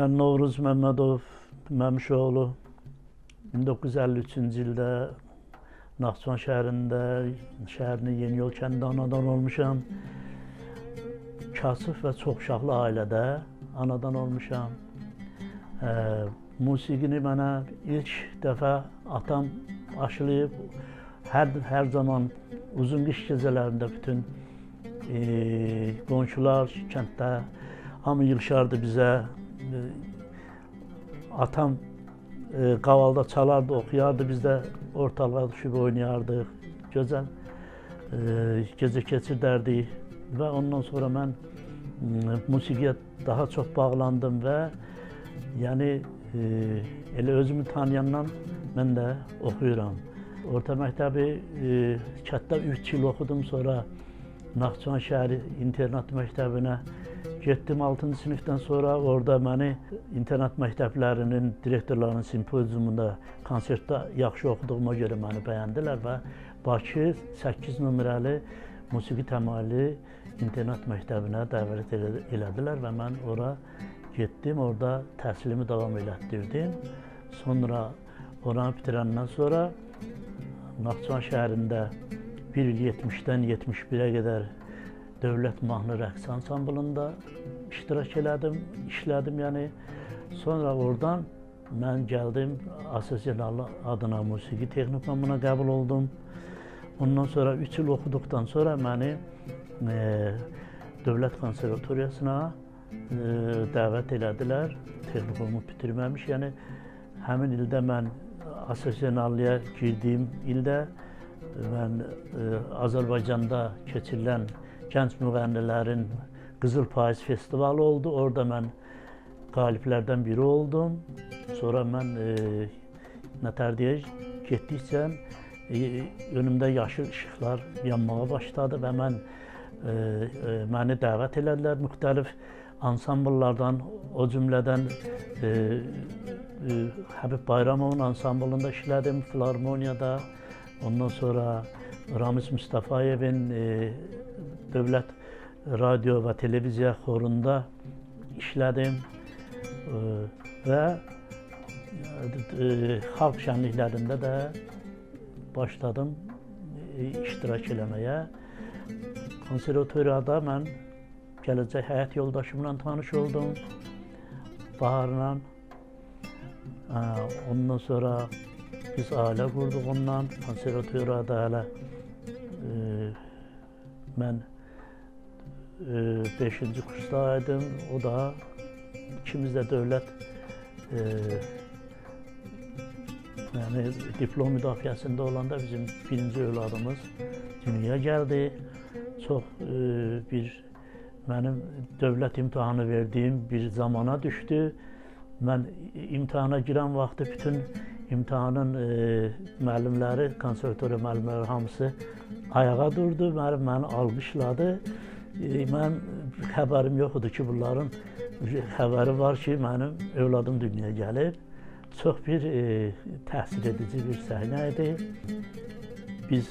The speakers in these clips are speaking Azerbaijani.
Mən Novruz Məmmədov Məmişoğlu, 1953-cü ildə Naxçıvan şəhərində, şəhərinin Yeniyol kəndində anadan olmuşam. Kasıb və çox uşaqlı ailədə anadan olmuşam. Musiqini mənə ilk dəfə atam aşılayıb. Hər zaman uzun qış gecələrində bütün qonşular kənddə hamı yığışardı bizə. Atam qavalda çalardı, oxuyardı, biz də ortalığa düşüb oynayardıq. Gözəl gecə keçirdərdik və ondan sonra mən musiqiyə daha çox bağlandım və yəni elə özümü tanıyandan mən də oxuyuram. Orta məktəbi kənddə 3 il oxudum, sonra Naxçıvan şəhəri internat məktəbinə getdim 6-cı sinifdən sonra. Orada məni internat məktəblərinin direktorlarının simpoziumunda konsertdə yaxşı oxuduğuma görə məni bəyəndilər və Bakı 8 nömrəli musiqi təmayülü internat məktəbinə dəvət elədilər və mən ora getdim, orada təhsilimi davam elətdirdim. Sonra oranı bitirəndən sonra Naxçıvan şəhərində bir il 70-dən 71-ə qədər Dövlət Mahnı Rəqs Ansamblında iştirak elədim, işlədim yəni. Sonra oradan mən gəldim Asəs Zeynallı adına musiqi texnikumuna qəbul oldum. Ondan sonra 3 il oxuduqdan sonra məni Dövlət Konservatoriyasına dəvət elədilər. Texnikumu bitirməmiş, yəni həmin ildə mən Asəs Zeynallıya girdiyim ildə mən Azərbaycanda keçirilən gənc müğənnilərin Qızıl Payız Festivalı oldu. Orada mən qaliblərdən biri oldum. Sonra mən nətər deyək, getdikcə önümdə yaşıl işıqlar yanmağa başladı və məni dəvət elədilər müxtəlif ansambllardan, o cümlədən Həbib Bayramovun ansamblında işlədim, Filarmoniyada. Ondan sonra Ramiz Mustafayevin Dövlət Radio və Televiziya xorunda işlədim və xalq şənliklərində də başladım iştirak eləməyə. Konservatoriyada mən gələcək həyat yoldaşımla tanış oldum, Baharla. Ondan sonra biz ailə qurduq ondan. Konservatoriyada hələ mən 5-ci kursdaydım. O da ikimiz də dövlət yəni diplom müdafiəsində olanda bizim birinci övladımız dünyaya gəldi. Çox bir mənim dövlət imtahanı verdiyim bir zamana düşdü. Mən imtahana girən vaxtı bütün imtahanın müəllimləri, konservatoriya müəllimləri hamısı ayağa durdu, məni alqışladı. Mənim xəbərim yox idi ki, bunların xəbəri var ki, mənim övladım dünyaya gəlib. Çox bir təsir edici bir səhnə idi. Biz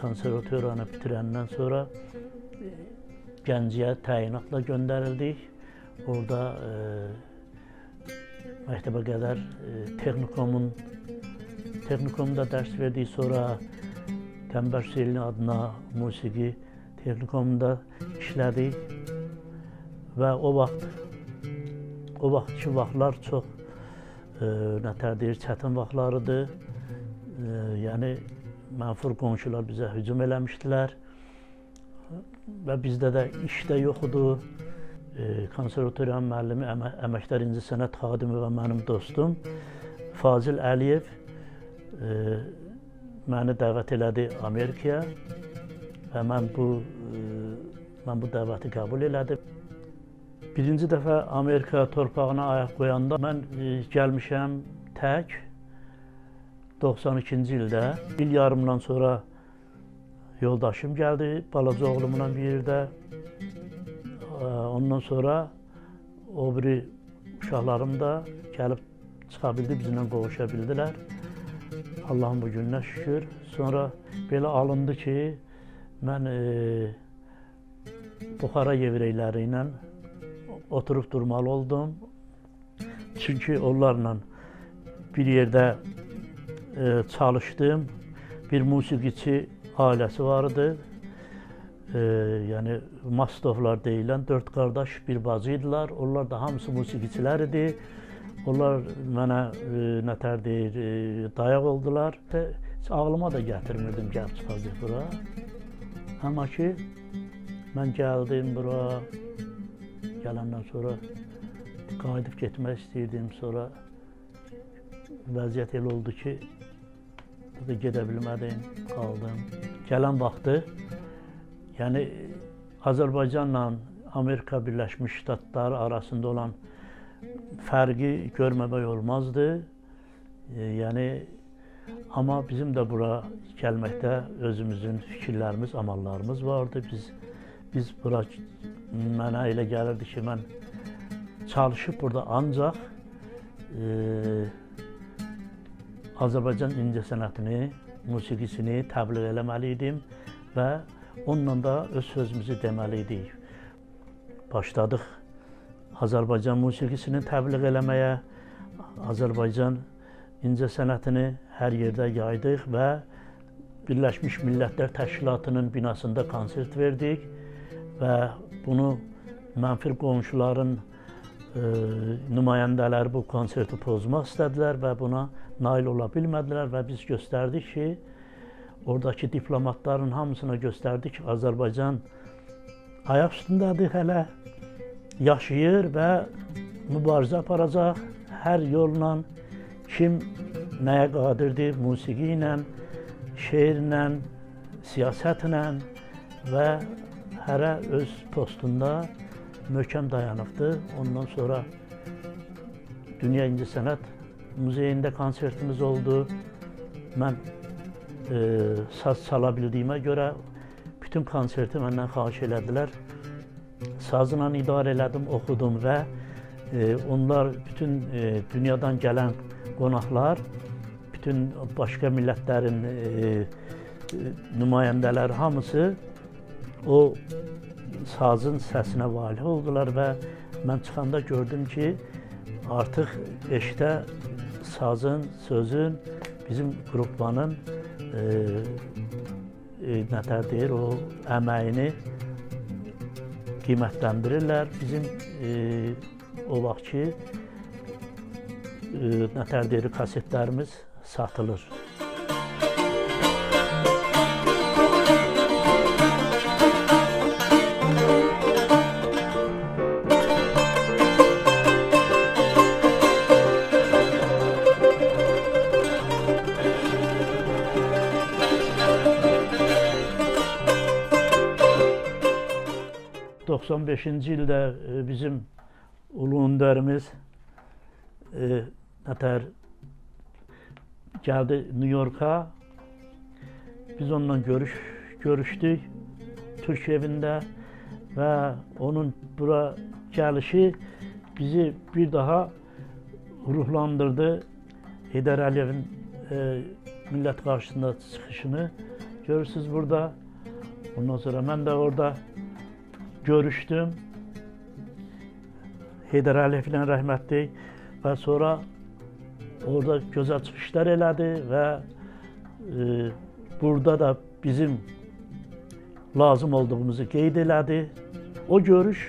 konservatoriyanı bitirəndən sonra Gəncəyə təyinatla göndərildik. Orada məktəbə qədər texnikumda dərs verdik, sonra Qəmbər Hüseynli adına musiqi texnikumunda işlədik və o vaxtki vaxtlar çox nətər deyir, çətin vaxtlarıdır. Yəni mənfur qonşular bizə hücum eləmişdilər və bizdə də iş də yox idi. Konservatoriyanın müəllimi, əməkdar incəsənət xadimi və mənim dostum Fazil Əliyev məni dəvət elədi Amerikaya və mən bu dəvəti qəbul elədim. Birinci dəfə Amerika torpağına ayaq qoyanda mən gəlmişəm tək 92-ci ildə. İl yarımdan sonra yoldaşım gəldi, balaca oğlumla bir yerdə. Ondan sonra o biri uşaqlarım da gəlib çıxa bildi, bizimlə qovuşa bildilər. Allahın bu gününə şükür. Sonra belə alındı ki, mən Buxara yevreyləri ilə oturub durmalı oldum. Çünki onlarla bir yerdə çalışdım. Bir musiqiçi ailəsi var idi. Yəni Mastovlar deyilən 4 qardaş, bir bacı idilər. Onlar da hamısı musiqiçilər idi. Onlar mənə nətər deyir, dayaq oldular. Heç ağlıma da gətirmirdim gəlib çıxacaq bura. Amma ki, mən gəldim bura, gələndən sonra qayıdıb getmək istəyirdim. Sonra vəziyyət elə oldu ki, gedə bilmədim, qaldım. Gələn vaxtı, yəni Azərbaycanla Amerika Birləşmiş Ştatları arasında olan fərqi görməmək olmazdı. Yəni, amma bizim də bura gəlməkdə özümüzün fikirlərimiz, amallarımız vardı. Biz bura, mənə elə gəlirdi ki, mən çalışıb burada ancaq Azərbaycan incəsənətini, musiqisini təbliğ eləməli idim və onunla da öz sözümüzü deməli idik. Başladıq Azərbaycan musiqisini təbliğ eləməyə, Azərbaycan incəsənətini hər yerdə yaydıq və Birləşmiş Millətlər Təşkilatının binasında konsert verdik və bunu mənfur qonşuların nümayəndələri bu konserti pozmaq istədilər və buna nail ola bilmədilər və biz göstərdik ki, oradakı diplomatların hamısına göstərdik ki, Azərbaycan ayaq üstündədir hələ, yaşayır və mübarizə aparacaq hər yolla, kim nəyə qadirdir, musiqi ilə, şeirlə, siyasətlə və hərə öz postunda möhkəm dayanıbdır. Ondan sonra Dünya İncəsənət Muzeyində konsertimiz oldu. Mən saz çala bildiyimə görə bütün konserti məndən xahiş elədilər. Sazla idarə elədim, oxudum və onlar bütün dünyadan gələn qonaqlar, bütün başqa millətlərin nümayəndələri hamısı o sazın səsinə valih oldular və mən çıxanda gördüm ki, artıq eşdə sazın, sözün, bizim qruplanın nətər deyir, o əməyini qiymətləndirirlər. Bizim o vaxt ki, nətər deyir, kasetlərimiz satılır. ...95-ci ildə bizim ulu öndərimiz nətər gəldi New Yorka. Biz onunla görüşdük Türk evində və onun bura gəlişi bizi bir daha ruhlandırdı. Heydər Əliyevin millət qarşısında çıxışını görürsünüz burada. Ondan sonra mən də orada görüşdüm Heydər Əliyevlə rəhmətli və sonra orada gözəl çıxışlar elədi və burada da bizim lazım olduğumuzu qeyd elədi. O görüş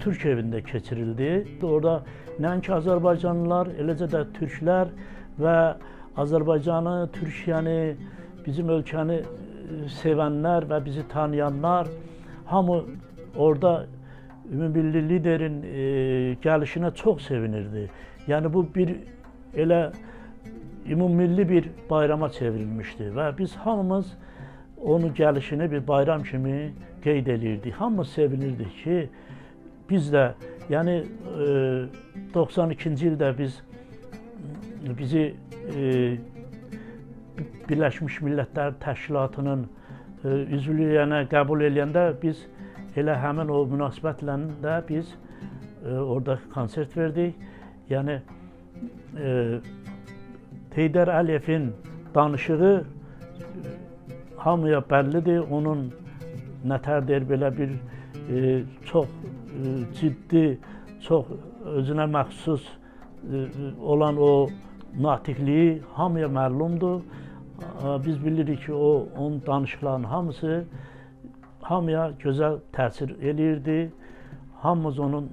Türk evində keçirildi. Orada nəinki Azərbaycanlılar, eləcə də türklər və Azərbaycanı, Türkiyəni, bizim ölkəni sevənlər və bizi tanıyanlar hamı orada ümummilli liderin gəlişinə çox sevinirdi. Yəni bu bir elə ümummilli bir bayrama çevrilmişdi və biz hamımız onun gəlişini bir bayram kimi qeyd eləyirdik. Hamımız sevinirdik ki, biz də, yəni 92-ci ildə bizi Birləşmiş Millətlər Təşkilatının üzvlüyünə qəbul eləyəndə biz elə həmin o münasibətlə də biz orada konsert verdik. Yəni Heydər Əliyevin danışığı hamıya bəllidir. Onun nətər deyir, belə bir çox ciddi, çox özünə məxsus olan o natiqliyi hamıya məlumdur. Biz bilirik ki, onun danışıqlarının hamısı hamıya gözəl təsir eləyirdi. Hamımız onun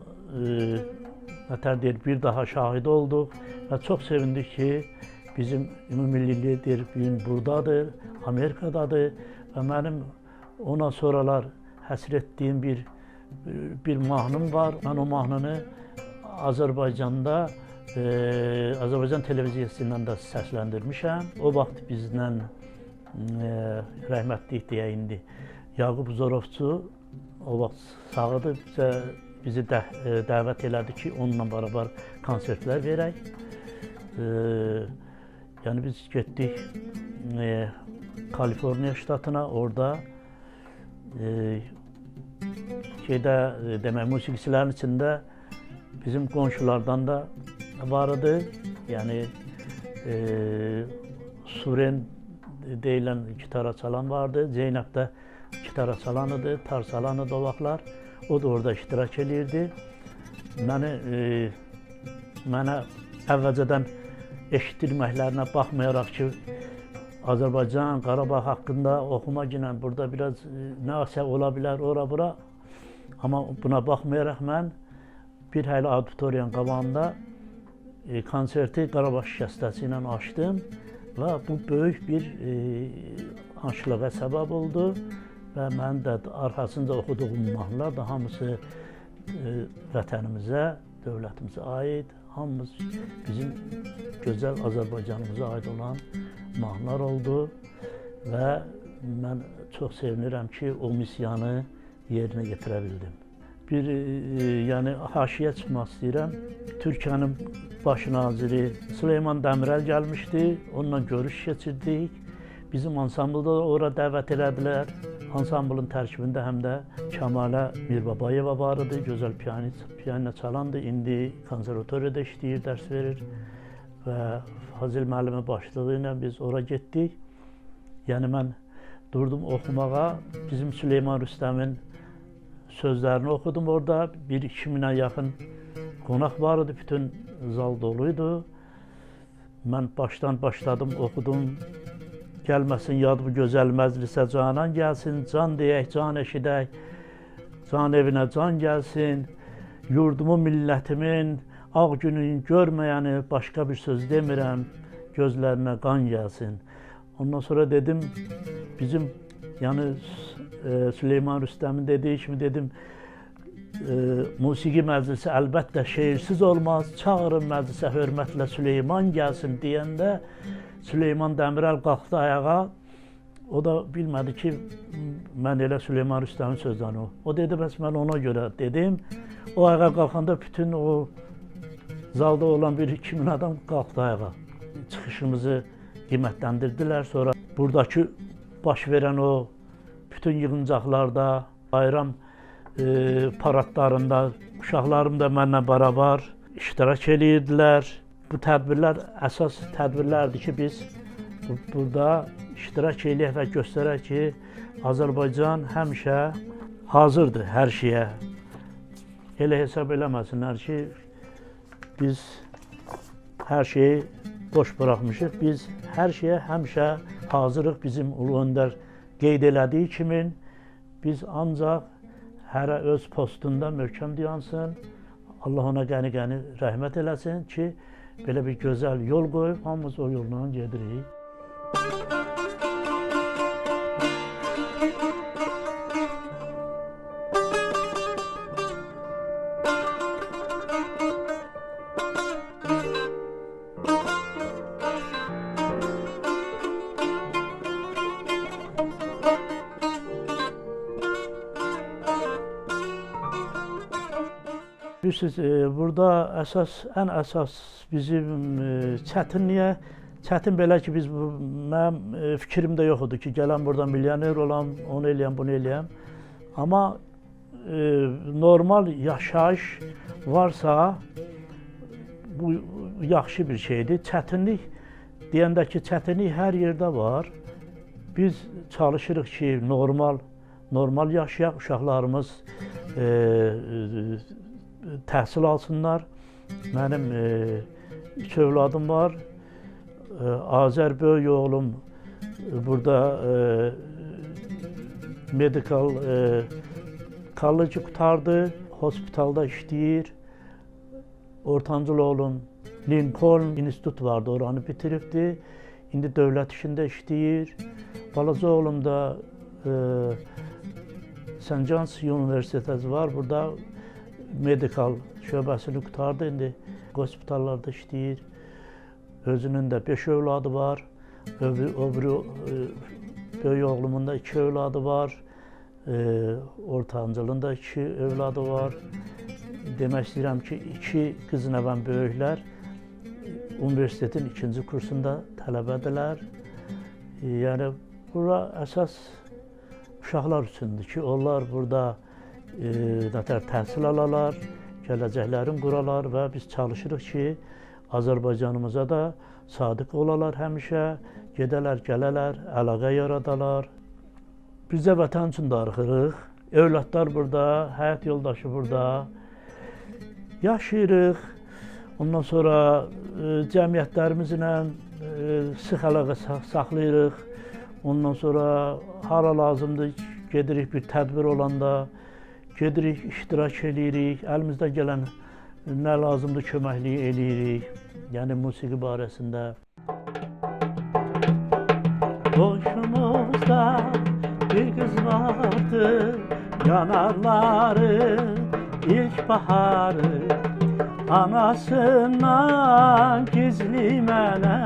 nətər deyir, bir daha şahidi olduq və çox sevindik ki, bizim ümummilli lider bu gün buradadır, Amerikadadır və mənim ona sonralar həsr etdiyim bir mahnım var. Mən o mahnını Azərbaycanda, Azərbaycan televiziyasından da səsləndirmişəm. O vaxt bizlə rəhmətlik deyə indi Yaqub Zorovçu o vaxt sağıdı, bizi dəvət elədi ki, onunla beraber konsertlər verək. Yəni biz getdik Kaliforniya ştatına, orada şeydə, demək, musiqiçilərin içində bizim qonşulardan da var idi. Yəni Suren deyilən gitara çalan vardı, Zeynəb də gitara çalan idi, tar çalan idi o vaxtlar. O da orada iştirak eləyirdi. Mənə əvvəlcədən eşitdirməklərinə baxmayaraq ki, Azərbaycan, Qarabağ haqqında oxuma ilə burada biraz nəsə ola bilər, ora bura. Amma buna baxmayaraq mən bir həyli auditoriyanın qabağında konserti Qarabağ şikəstəsi ilə açdım və bu böyük bir anşlağa səbəb oldu və mən də arxasınca oxuduğum mahnılar da hamısı vətənimizə, dövlətimizə aid, hamımız bizim gözəl Azərbaycanımıza aid olan mahnılar oldu və mən çox sevinirəm ki, o missiyanı yerinə yetirə bildim. Bir, yəni haşiyə çıxmaq istəyirəm. Türkiyənin baş naziri Süleyman Demirel gəlmişdi, onunla görüş keçirdik. Bizim ansamblda da ora dəvət elədilər. Ansamblın tərkibində həm də Kəmalə Mirbabayeva var idi, gözəl piyanino çalandı. İndi konservatoriyada işləyir, dərs verir və Fazil müəllimin başlığı ilə biz ora getdik. Yəni mən durdum oxumağa, bizim Süleyman Rüstəmin sözlərini oxudum orada. 1-2 minə yaxın qonaq var idi, bütün zal doluydu. Mən başdan başladım, oxudum. Gəlməsin yad bu gözəl məclisə canan gəlsin, can deyək, can eşidək, can evinə can gəlsin. Yurdumu, millətimin ağ günün görməyəni başqa bir söz demirəm, gözlərinə qan gəlsin. Ondan sonra dedim, bizim, yəni Süleyman Rüstəmin dediyi kimi dedim, musiqi məclisi əlbəttə şeirsiz olmaz, çağırın məclisə hörmətlə Süleyman gəlsin deyəndə Süleyman Demirel qalxdı ayağa. O da bilmədi ki, mən elə Süleyman Rüstəmin sözlərini. O dedi, bəs mən ona görə dedim. O ayağa qalxanda bütün o zalda olan 1-2 min adam qalxdı ayağa. Çıxışımızı qiymətləndirdilər. Sonra buradakı baş verən o bütün yığıncaqlarda, bayram paradlarında uşaqlarım da mənlə beraber iştirak eləyirdilər. Bu tədbirlər əsas tədbirlərdir ki, biz burada iştirak eləyək və göstərək ki, Azərbaycan həmişə hazırdır hər şeyə. Elə hesab eləməsinlər ki, biz hər şeyi boş buraxmışıq. Biz hər şeyə həmişə hazırıq. Bizim Ulu Öndər qeyd elədiyi kimi, biz ancaq hərə öz postunda möhkəm dayansın, Allah ona qəni-qəni rəhmət eləsin ki, belə bir gözəl yol qoyub, hamımız o yolla gedirik. Bilirsiniz, burada ən əsas bizim çətinliyə, çətin belə ki, biz, mənim fikrim də yox idi ki, gələn burada milyoner olam, onu eləyəm, bunu eləyəm. Amma normal yaşayış varsa, bu yaxşı bir şeydir. Çətinlik deyəndə ki, çətinlik hər yerdə var. Biz çalışırıq ki, normal yaşayaq, uşaqlarımız təhsil alsınlar. Mənim 3 övladım var. Azər böyük oğlum burada medical college qurtardı, hospitalda işləyir. Ortancıl oğlum Lincoln İnstitut vardı, oranı bitiribdi. İndi dövlət işində işləyir. Balaca oğlum da St. John's Universiteti var, burada medical şöbəsini qurtardı, indi hospitallarda işləyir. Özünün də 5 övladı var. O biri böyük oğlumun da 2 övladı var. Ortancılın da 2 övladı var. Demək istəyirəm ki, 2 qız nəvəm böyüklər universitetin 2-ci kursunda tələbədirlər. Yəni, bura əsas uşaqlar üçündür ki, onlar burada nətər təhsil alalar, gələcəklərini quralar və biz çalışırıq ki, Azərbaycanımıza da sadiq olalar həmişə, gedələr, gələlər, əlaqə yaradalar. Bizə vətən üçün darıxırıq, övladlar burada, həyat yoldaşı burada, yaşayırıq. Ondan sonra cəmiyyətlərimizlə sıx əlaqə saxlayırıq. Ondan sonra hara lazımdır, gedirik bir tədbir olanda, gedirik, iştirak eləyirik, əlimizdə gələn nə lazımdır köməkliyi eləyirik, yəni musiqi barəsində. Qonşumuzda bir qız vardı, yanarları ilk baharı, anasından gizli mənə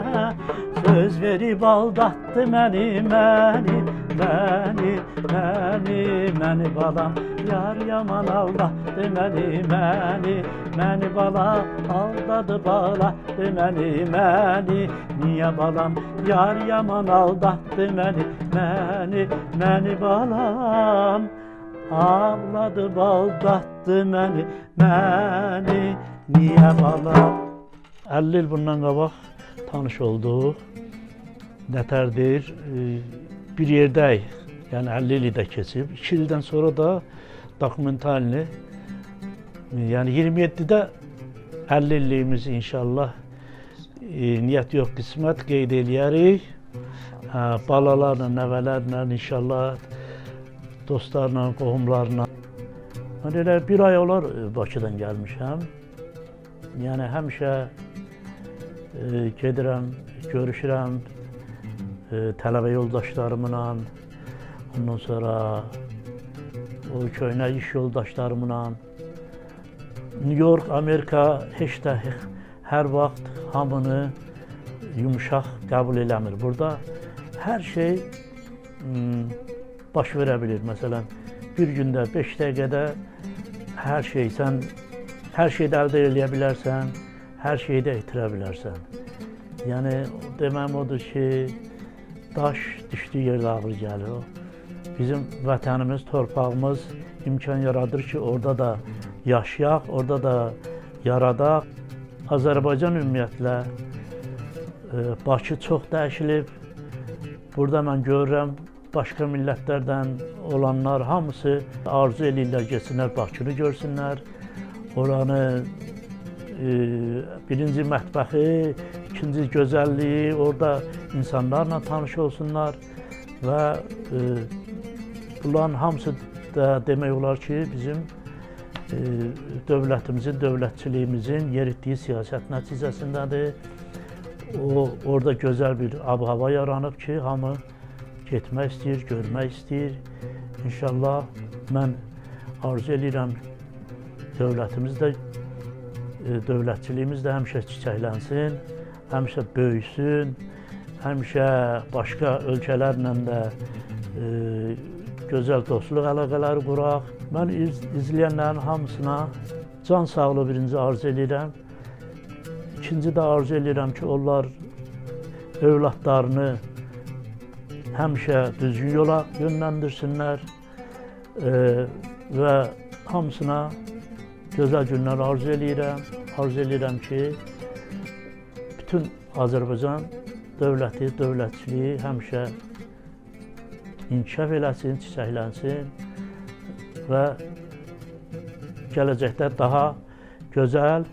söz verib aldatdı məni, məni, məni, məni, məni balam. Yar yaman aldatdı məni, məni, məni bala, aldadı bağladı məni, məni, niyə balam? Yar yaman aldatdı məni, məni, məni balam, ağladı baldatdı məni, məni, niyə balam? 50 il bundan qabaq tanış olduq. Nətərdir, bir yerdəyik, yəni 50 ili də keçib. 2 ildən sonra da dokumentalni, yəni 27-də 50 illiyimizi inşallah niyyət yox, qismət qeyd eləyərik. Balalarla, nəvələrlə inşallah, dostlarla, qohumlarla. Mən elə bir ay olar Bakıdan gəlmişəm. Yəni həmişə gedirəm, görüşürəm tələbə yoldaşlarımla, ondan sonra o köhnə iş yoldaşlarımla. New York, Amerika heç də hər vaxt hamını yumşaq qəbul eləmir. Burada hər şey baş verə bilir. Məsələn, bir gündə, 5 dəqiqədə hər şey, sən hər şeyi də əldə eləyə bilərsən, hər şeyi də itirə bilərsən. Yəni, deməyim odur ki, daş düşdüyü yerdə ağır gəlir. Bizim vətənimiz, torpağımız imkan yaradır ki, orada da yaşayaq, orada da yaradaq. Azərbaycan ümumiyyətlə, Bakı çox dəyişilib. Burada mən görürəm, başqa millətlərdən olanlar hamısı arzu eləyirlər, getsinlər, Bakını görsünlər. Oranı birinci mətbəxi, ikinci gözəlliyi, orada insanlarla tanış olsunlar və bunların hamısı da demək olar ki, bizim dövlətimizin, dövlətçiliyimizin yeritdiyi siyasət nəticəsindədir. Orada gözəl bir ab-hava yaranıb ki, hamı getmək istəyir, görmək istəyir. İnşallah mən arzu eləyirəm dövlətimiz də, dövlətçiliyimiz də həmişə çiçəklənsin, həmişə böyüsün, həmişə başqa ölkələrlə də gözəl dostluq əlaqələri quraq. Mən izləyənlərin hamısına can sağlığı birinci arzu eləyirəm. İkinci də arzu eləyirəm ki, onlar övladlarını həmişə düzgün yola yönləndirsinlər və hamısına gözəl günlər arzu eləyirəm. Arzu eləyirəm ki, bütün Azərbaycan dövləti, dövlətçiliyi həmişə inkişaf eləsin, çiçəklənsin və gələcəkdə daha Gözəl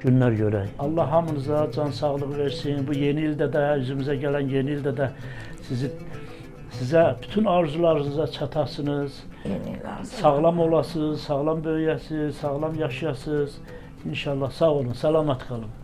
günlər görək. Allah hamınıza can sağlığı versin. Bu yeni ildə də, üzümüzə gələn yeni ildə də sizə bütün arzularınıza çatasınız. Yeni il arzularım. Sağlam olasınız, sağlam böyüyəsiniz, sağlam yaşayasınız. İnşallah sağ olun, salamat qalın.